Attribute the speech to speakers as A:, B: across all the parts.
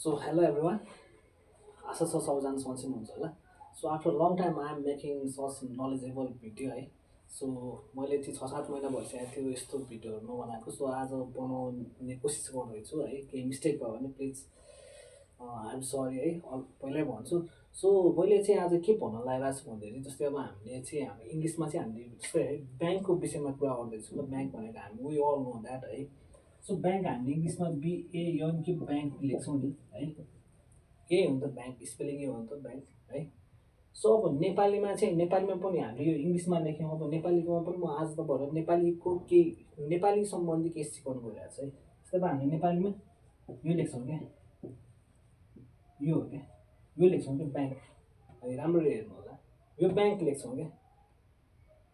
A: So hello everyone. आशा छ सबैजना सन्चै हुनुहुन्छ होला. So after long time I am making such knowledgeable video है. सो मैले चाहिँ 6-7 महिना भइसकेको थियो यस्तो भिडियोहरू नबनाएको. सो आज बनाउने कोसिस गर्दैछु है. केही मिस्टेक भयो भने प्लिज आइएम सरी है. पहिल्यै भन्छु. सो मैले चाहिँ आज के भन्न लागिरहेको छु भन्दाखेरि जस्तै अब हामीले चाहिँ हाम्रो इङ्ग्लिसमा चाहिँ हामीले जस्तै है ब्याङ्कको विषयमा कुरा गर्दैछौँ. ल ब्याङ्क भनेको हामी वी अल नो द्याट है. सो ब्याङ्क हामीले इङ्ग्लिसमा BANK ब्याङ्क लेख्छौँ नि है. यही हो नि त ब्याङ्क, स्पेलिङ यही हो नि त ब्याङ्क है. सो अब नेपालीमा चाहिँ नेपालीमा पनि हामीले यो इङ्ग्लिसमा लेख्यौँ. अब नेपालीमा पनि म आज तपाईँहरूलाई नेपालीको केही नेपाली सम्बन्धी केही सिकाउनु गइरहेको छ है. जस्तै अब हामीले नेपालीमा यो लेख्छौँ क्या, यो हो क्या, यो लेख्छौँ क्या ब्याङ्क है. राम्ररी हेर्नु होला, यो ब्याङ्क लेख्छौँ क्या.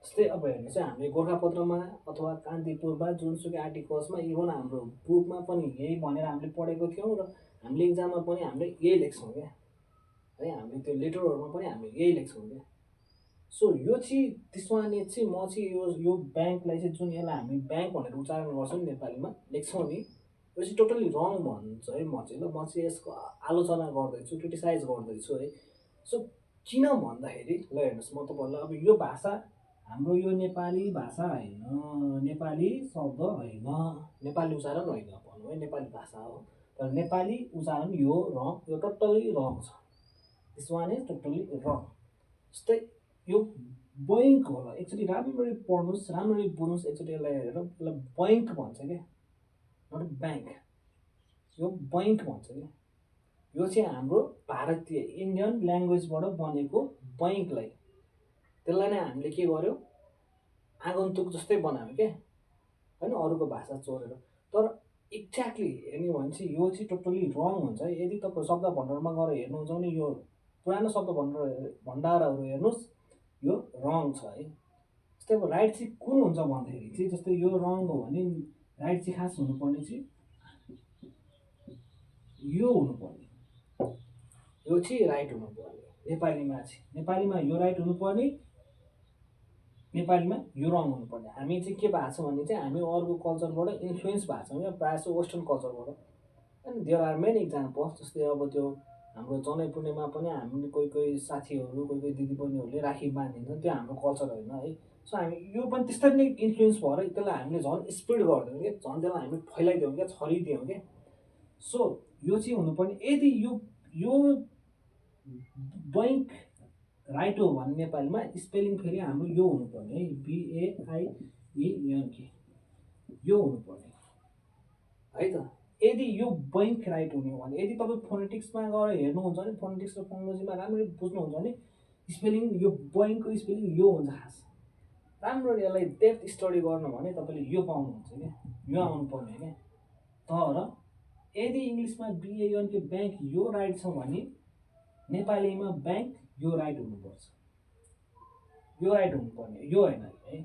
A: जस्तै अब हेर्नुहोस् है, हामीले गोर्खापत्रमा अथवा कान्तिपुरमा जुनसुकै आर्टिकल्समा इभन हाम्रो बुकमा पनि यही भनेर हामीले पढेको थियौँ र हामीले इक्जाममा पनि हामीले यही लेख्छौँ क्या है. हामीले त्यो लेटरहरूमा पनि हामीले यही लेख्छौँ क्या. सो यो चाहिँ त्यसमा चाहिँ म चाहिँ यो ब्याङ्कलाई चाहिँ जुन यसलाई हामी ब्याङ्क भनेर उच्चारण गर्छौँ नि नेपालीमा लेख्छौँ नि, यो चाहिँ टोटल्ली रङ भन्छ है. म चाहिँ यसको आलोचना गर्दैछु, क्रिटिसाइज गर्दैछु है. सो किन भन्दाखेरि ल हेर्नुहोस्, म तपाईँहरूलाई अब यो भाषा हाम्रो यो नेपाली भाषा होइन, नेपाली शब्द होइन, नेपाली उच्चारण होइन भनौँ है, नेपाली भाषा हो तर नेपाली उच्चारण यो टोटल्ली रङ छ. दिस वान इज टोटल्ली रङ. जस्तै यो बैङ्क होला, एकचोटि राम्ररी पढ्नुहोस्, राम्ररी बुझ्नुहोस्, एकचोटि यसलाई हेरेर यसलाई बैङ्क भन्छ क्या, नट ब्याङ्क. यो बैङ्क भन्छ क्या. यो चाहिँ हाम्रो भारतीय इन्डियन ल्याङ्ग्वेजबाट बनेको बैङ्कलाई, त्यसलाई नै हामीले के गर्यो, आगन्तुक जस्तै बनायो क्या होइन, अरूको भाषा चोरेर. तर एक्ज्याक्टली हेर्ने हो भने चाहिँ यो चाहिँ टोटल्ली रङ हुन्छ है. यदि तपाईँ शब्द भण्डारमा गएर हेर्नुहुन्छ भने यो पुरानो शब्द भण्डारहरू हेर्नुहोस्, यो रङ छ है. जस्तै अब राइट चाहिँ कुन हुन्छ भन्दाखेरि चाहिँ जस्तै यो रङ हो भने राइट चाहिँ खास हुनुपर्ने चाहिँ यो हुनुपर्ने, यो चाहिँ राइट हुनुपर्ने. नेपालीमा यो राइट हुनुपर्ने, नेपालीमा यो रङ हुनुपर्ने. हामी चाहिँ के भएको छ भने चाहिँ हामी अरूको कल्चरबाट इन्फ्लुएन्स भएको छौँ क्या, प्रायः जस्तो वेस्टर्न कल्चरबाट. And there are many examples. जस्तै अब त्यो हाम्रो जनै पूर्णिमा पनि हामीले कोही साथीहरू कोही दिदीबहिनीहरूले राखी बाँधिदिन्छन्, त्यो हाम्रो कल्चर होइन है. सो हामी यो पनि त्यस्तै नै इन्फ्लुएन्स भएर त्यसलाई हामीले झन् स्प्रेड गरिदियौँ क्या, झन् त्यसलाई हामी फैलाइदियौँ क्या, छरिदियौँ क्या. सो यो चाहिँ हुनुपर्ने. यदि यो बैङ्क राइट हो भने नेपालीमा स्पेलिङ फेरि हाम्रो यो हुनुपर्ने है, BAIENK यो हुनुपर्ने है त. यदि यो बैङ्क राइट हुने हो भने, यदि तपाईँ फोनेटिक्समा गएर हेर्नुहुन्छ भने, फोनेटिक्स र फोनोलोजीमा राम्ररी बुझ्नुहुन्छ भने स्पेलिङ यो बैङ्कको स्पेलिङ यो हुन्छ खास. राम्ररी यसलाई डेप्थ स्टडी गर्नु भने तपाईँले यो पाउनुहुन्छ क्या, यो आउनुपर्ने क्या. तर यदि इङ्ग्लिसमा BANK ब्याङ्क यो राइट छ भने नेपालीमा ब्याङ्क यो राइट हुनुपर्छ, यो राइट हुनुपर्ने, यो होइन है.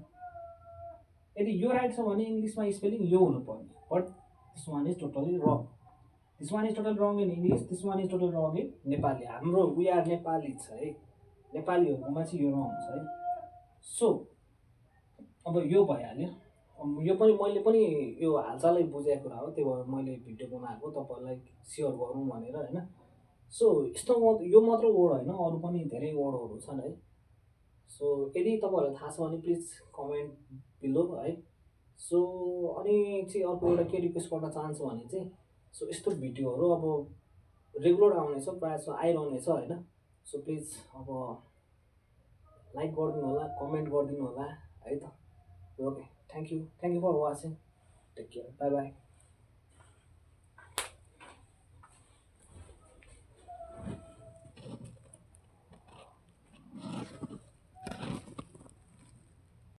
A: यदि यो राइट छ भने इङ्ग्लिसमा स्पेलिङ यो हुनुपर्ने. But this one is totally wrong. This one is total wrong in English, this one is total wrong in Nepali. हाम्रो वी आर नेपाली छ है, नेपालीहरूकोमा चाहिँ यो रङ हुन्छ है. सो अब यो भइहाल्यो. यो पनि मैले पनि यो हालचालै बुझेको कुरा हो, त्यही भएर मैले भिडियो बनाएको तपाईँहरूलाई सेयर गरौँ भनेर होइन. सो यस्तो यो मात्र वर्ड होइन, अरू पनि धेरै वर्डहरू छन् है. सो यदि तपाईँहरूलाई थाहा छ भने प्लिज कमेन्ट बिलो है. सो अनि चाहिँ अर्को एउटा के रिक्वेस्ट गर्न चाहन्छु भने चाहिँ, सो यस्तो भिडियोहरू अब रेगुलर आउनेछ, प्रायः जस्तो आइरहनेछ होइन. सो प्लिज अब लाइक गरिदिनु होला, कमेन्ट गरिदिनु होला है त. Okay, thank you for watching. Take care, bye by.